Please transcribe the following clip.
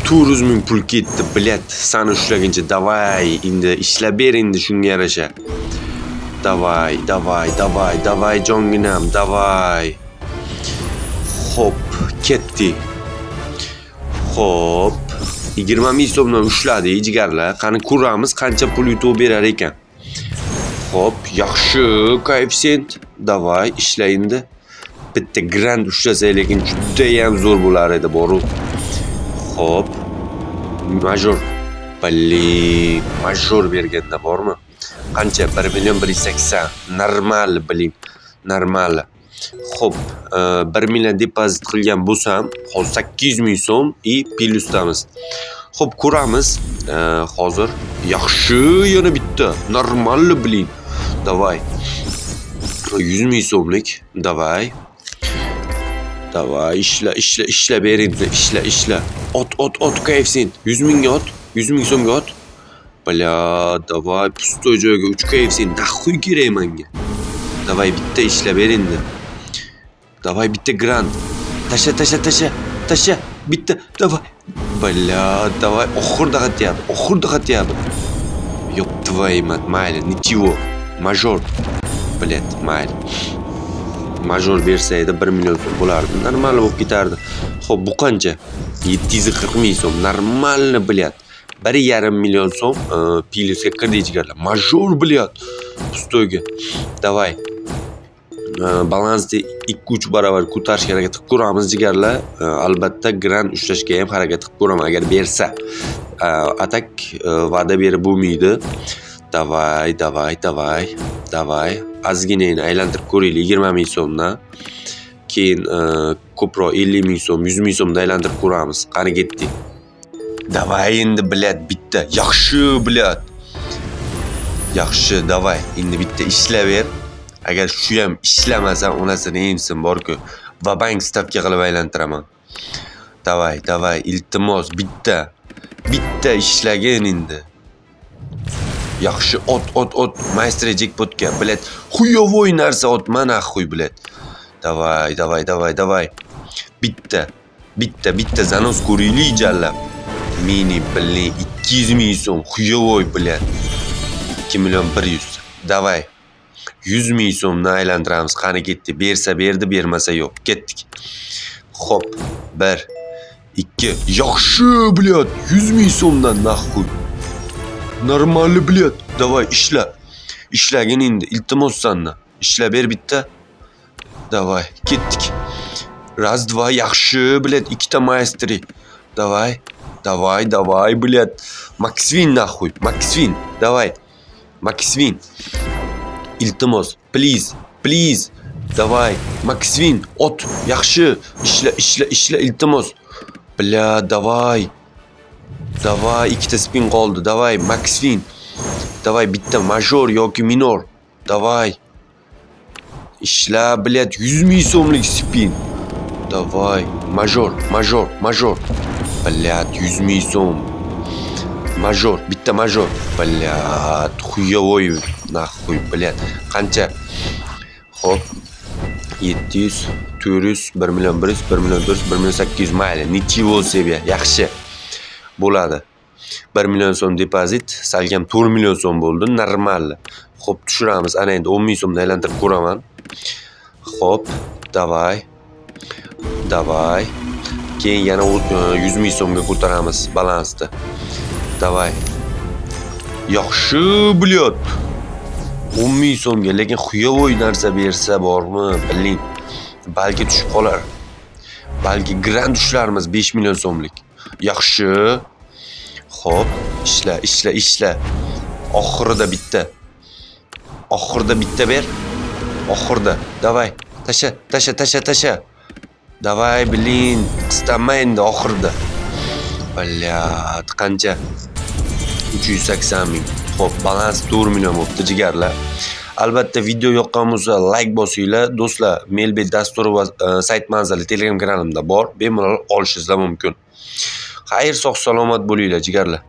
400 ming pul ketdi, блядь. Sani ushlaguncha. Давай, endi ishlab ber endi shunga yarasha. Давай, давай, давай, давай, jonginam, давай. Xo'p, ketdik. Xo'p, 20 ming so'mdan ushladi, jigarlar. Qani ko'ramiz, qancha pul yutuq berar ekan. Xo'p, yaxshi koeffitsient. Давай, ishla endi. Bitta grand ushlasak, lekin judayam zo'r bo'lar edi, boru. Xo'p. Major. Блин, major berganda bormi? Qancha? 1 million 180. Нормал, блин. Нормал. Xo'p, 1 million depozit qilgan bo'lsam, hozir 800 ming so'm и plyusdamiz. Xo'p, ko'ramiz. Hozir yaxshi, yana bitta. Нормально, блин. Давай. 100 ming so'mlik. Давай. Давай, ishla, ishla, ishla ber endi, ishla, ishla. Ot, ot, ot, koeffitsient. 100 mingga ot. 100 ming so'mga ot. Бля, давай, пустой joyga 3 koeffitsient. Нахуй kerak menga. Давай, bitta ishla ber endi. Давай, bitta grand. Tasha, tasha, tasha. Tasha. Bitta, давай. Бля, давай, oxirida qotyapti. Oxirida qotyapti. Ёб твою мать, mayli, ничего. Major. Блядь, mayli. Major bersa edi, 1 million so'm bo'lardi. Normal bo'lib ketardi. Xo'p, bu qancha? 740 ming so'm. Нормально, блядь. 1,5 million so'm plyusga kirdik, jigarlar. Major, блядь. Пустой ga. Давай. Balansni 2-3 barobar ko'tarishga harakat qilib ko'ramiz, jigarlar. Albatta grand ushlashga ham harakat qilib ko'raman agar bersa. А так va'da berib bo'lmaydi. Давай, давай, давай, давай. Ozginagina aylantirib ko'raylik 20 ming so'mdan. Keyin ko'proq 50 ming so'm, 100 ming so'mdan aylantirib ko'ramiz. Qani, ketdik. Давай endi, блядь, bitta. Yaxshi, блядь. Yaxshi, давай. Endi bitta ishlaver. Agar shu ham ishlamasa, onasini emsin bor-ku. Ва-банк stavka qilib aylantiraman. Давай, давай, iltimos, bitta. Bitta ishlagin endi. Yaxshi, ot, ot, ot. Maestro jekpotga, блядь. Хуёвой narsa otma нахуй, блядь. Давай, давай, давай, давай. Bitta. Bitta, bitta занос ko'raylik jallab. Mini, блин, 200 ming so'm. Хуёвой, блядь. 2 million 100. Давай. 100 ming so'mni aylantiramiz. Qani, ketdik. Bersa berdi, bermasa yo'q. Ketdik. Xo'p, 1 2. Yaxshi, блядь. 100 ming so'mdan нахуй. Нормально, блядь. Давай, ishla. Ishlagin endi, iltimos sandan. Ishla ber bitta. Давай, ketdik. Раз, два, yaxshi, блядь, ikkita maestri. Давай. Давай, давай, блядь. Maxwin нахуй, Maxwin. Давай. Maxwin. Iltimos, please, please. Давай, Maxwin, ot, yaxshi. Ishla, ishla, ishla, iltimos. Бля, давай. Давай, ikkita spin qoldi. Давай, Maxwin. Давай, bitta major yoki minor. Давай. Ishla, блядь, 100 ming so'mlik spin. Давай, major, major, major. Блядь, 100 ming so'm. Major, bitta major. Блядь, хуёвой нахуй, блядь. Qancha? Xo'p. 700, 400, 1 million 100, 1 million 400, 1 million 800. Mayli, ничего себе, yaxshi. Bo'ladi. 1 million so'm depozit, salkam 4 million so'm bo'ldi, normal. Xo'p, tushiramiz. Ana endi 10 ming so'mni aylantirib ko'raman. Xo'p, давай. Давай. Keyin yana 100 ming so'mga ko'taramiz balansni. Давай. Yaxshi, блядь. 10 ming so'mga, lekin хуёвой narsa bersa bormi, блин. Balki tushib qolar. Balki grand ushlarmiz 5 million so'mlik. Yaxshi. Xo'p, ishla, ishla, ishla. Oxirida bitta. Oxirida bitta ber. Oxirida. Давай. Tasha, tasha, tasha, tasha. Давай, блин, qistanma endi oxirida. Блядь, qancha? 380 ming. Xo'p, balans 4 million bo'libdi, jigarlar. Albatta, video yoqqan bo'lsa, like bosinglar. Do'stlar, Melbet dasturi va sayt manzili Telegram kanalimda bor. Bemalol olishingizlar mumkin. Xayr, sog' salomat bo'linglar, jigarlar.